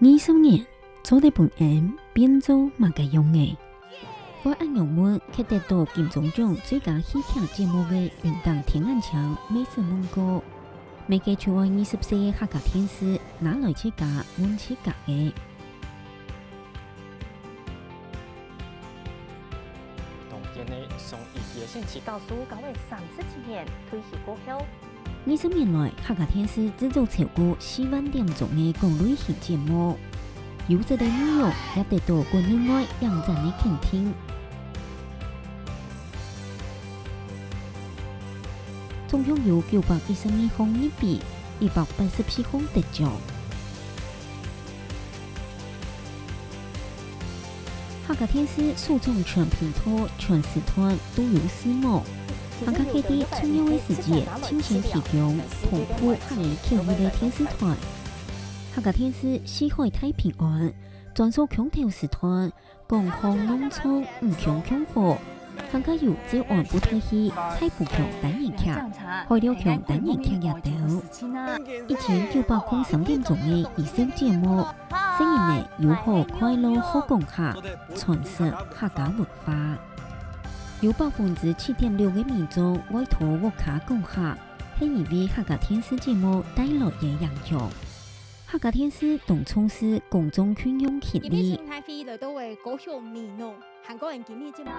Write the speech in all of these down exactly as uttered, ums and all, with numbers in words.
二十年，做得分𫣆變做麼个樣仔？𠊎恁樣問，去得到金鐘獎最佳戲劇節目个雲頂天眼青乜識問過，麼个就愛二十歲个客家電視拿來自家問自家个。 當今个上一期个信息。倒數到位三十七年，退休過後。二十年來，客家電視製作超過四萬點鐘个各類型節目，優質个內容也得到國內外影展个肯定。總共有九百一十二項入圍，一百八十四項得獎。 客家電視首創全頻道、全時段都有字幕，還較係在重要个時節親情提供豐富客語口語个電視台。客家電視四海大平安，專屬腔調時段，廣東農村五腔腔火，還較有詔安布袋戲、大埔腔單元劇、海陸腔單元劇這兜。一千九百空三點鐘个一線節目， 細人仔有好快樂好講客，傳承客家文化。有百分之七點六个民眾會在屋下講客，係因為客家電視節目帶來个影響。客家電視當重視公眾教育權利。今日新台飛來到个高雄美濃，韓國人今日節目。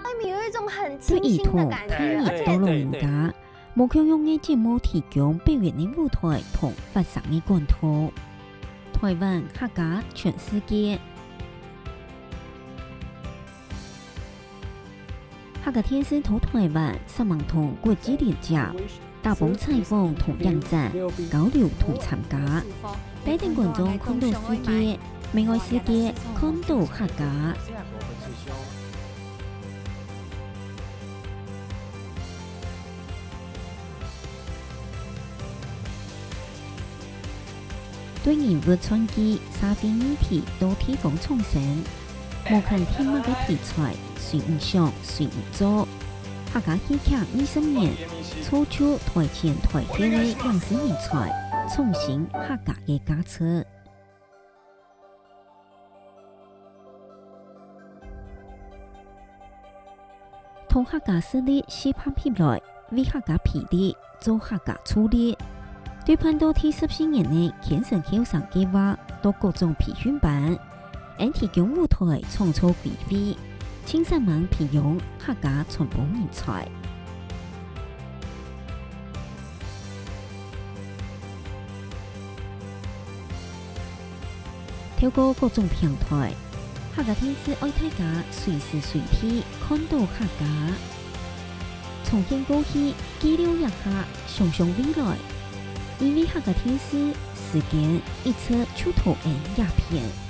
外面有一種很清新的感覺。對，一到老人家， 無共樣个節目提供表演个舞台同發聲个管道。台灣客家全世界。客家電視在台灣煞猛同國際連接，打幫採訪同影展、交流同參加，帶等觀眾看到世界，乜愛世界看到客家。 對人物傳記、社會議題到地方創生，無看天馬个題材，隨你想，隨你做。客家戲劇二十年，造就台前台後个影視人才，創新客家个價值。 同客家實力集合起來，為客家培力，做客家助力。對辦到第十四年个健身後生計畫，到各種培訓班，𫣆提供舞台創造機會，盡煞猛培養客家傳播人才。 透過各種平台，客家電視愛大家隨時隨地看到客家。重現過去，記錄這下，想像未來。因為客家電視，時間一直就在𫣆這片。